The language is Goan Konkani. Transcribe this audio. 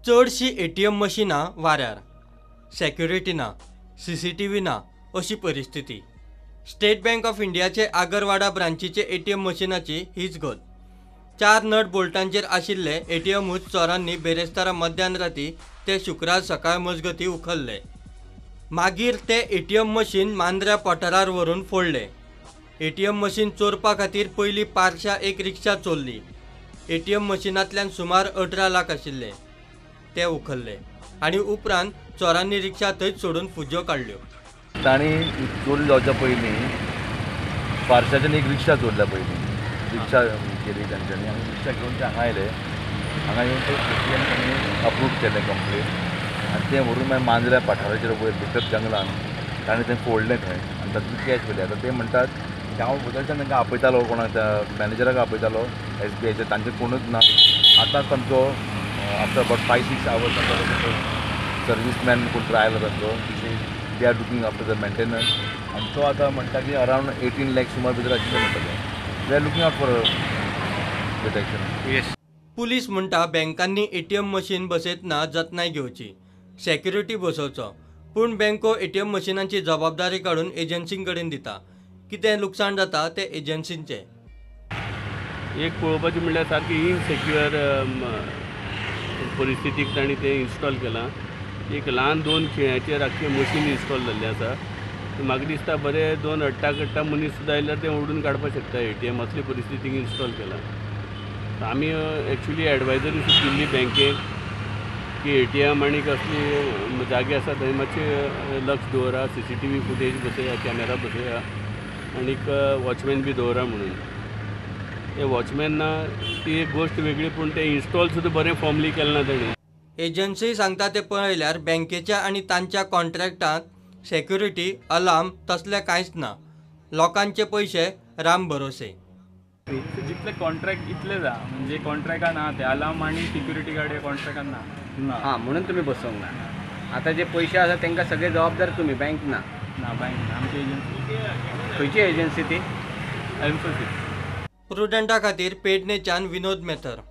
चडशीं एटीएम मशिनां वाऱ्यार, सेक्युरिटी ना, सीसीटीव्ही ना अशी परिस्थिती। स्टेट बँक ऑफ इंडियाचे आगरवाडा ब्रांचीचे एटीएम मशिनाची हीच गत। 4 नट बोल्टांचेर आशिल्ले एटीएमूच चोरांनी बेरेस्तारा मध्यान राती ते शुक्रार सकाळ मजगती उखल्ले। मागीर ते एटीएम मशीन मांद्र्या पठारार व्हरून फोडले। एटीएम मशीन चोरपा खातीर पयली पारशा एक रिक्षा चोरली। एटीएम मशिनांतल्यान सुमार 18 लाख आशिल्ले ते उखल्ले आनी उपरांत चोरांनी रिक्षा थंयच सोडून फुज्यो काडल्यो। तांणी चोरी जावच्या पयलीं पारशाच्यान एक रिक्षा चोरल्या। पयलीं रिक्षा केली तांच्यांनी आनी रिक्षा घेवन ते हांगा आयले। हांगा येवन ते एटीएम तांणी अप्रूव केलें कंप्लीट आनी तें व्हरून मागीर मांजऱ्या पठाराचेर वयर भितर जंगलान ताणें तें फोडलें थंय आनी तातूंत कॅश व्हेली। आतां ते म्हणटात की हांव वदळच्यान तांकां आपयतालो, कोणाक त्या मॅनेजराक आपयतालो एसबीआयच्या, तांचें कोणूच ना। आतां तांचो आफ्टर अबाउट 5-6 आवर्स तांचो सर्वीसमॅन कोण तरी आयलो तांचो, they are looking after the maintenance आनी तो आतां म्हणटा की अरावंड 18 लॅक सुमार भितर आशिल्ले म्हणटा ते। They are looking out for detection. Police म्हणटा बँकांनी एटीएम मशीन बसयतना जतनाय घेवची, सेक्युरिटी बसोवचो, पूण बँको एटीएम मशिनांची जबाबदारी काडून एजन्सीं कडेन दिता। कितें लुकसाण जाता तें एजन्सींचें। एक पळोवपाचें म्हणल्यार सारकी इनसेक्युअर परिस्थितीक तांणी तें इन्स्टॉल केलां। एक ल्हान 2 खिळ्यांचेर आख्खें मशीन इन्स्टॉल जाल्लें आसा। म्हाका दिसता बरें 2 अट्टा कट्टा मनीस सुद्दां आयल्यार तें ओडून काडपाक शकता एटीएम, असले परिस्थितीक इन्स्टॉल केलां। आमी एक्चुली एडवायजरी सुद्दां दिल्ली बँकेक की एटीएम आनी कसली जागे आसा थंय मातशें लक्ष दवरा, सीसीटीव्ही फुटेज बसया, कॅमेरा बसया आनीक वॉचमॅन बी दवरा म्हणून। ते वॉचमॅन ना ती एक गोश्ट वेगळी, पूण तें इन्स्टॉल सुद्दां बरें फॉर्मली केलें ना ताणें। एजन्सी सांगता ते पळयल्यार बँकेच्या आनी तांच्या कॉन्ट्रॅक्टांत सेक्युरिटी, अलार्म तसलें कांयच ना। लोकांचे पयशे राम भरोसे। जितले कॉन्ट्रॅक्ट इतले जा, म्हणजे कॉन्ट्रॅक्टान ना ते अलार्म आनी सिक्युरिटी गार्ड हे कॉन्ट्रॅक्टान ना। हां, म्हणून तुमी बसोवंक ना। आतां जे पयशे आसा तांकां सगळे जबाबदार तुमी, बँक ना? ना, बँक ना, आमची एजन्सी। खंयची एजन्सी ती? एम्फोसिस। प्रुडंटा खातीर पेडणेच्यान विनोद मेथर।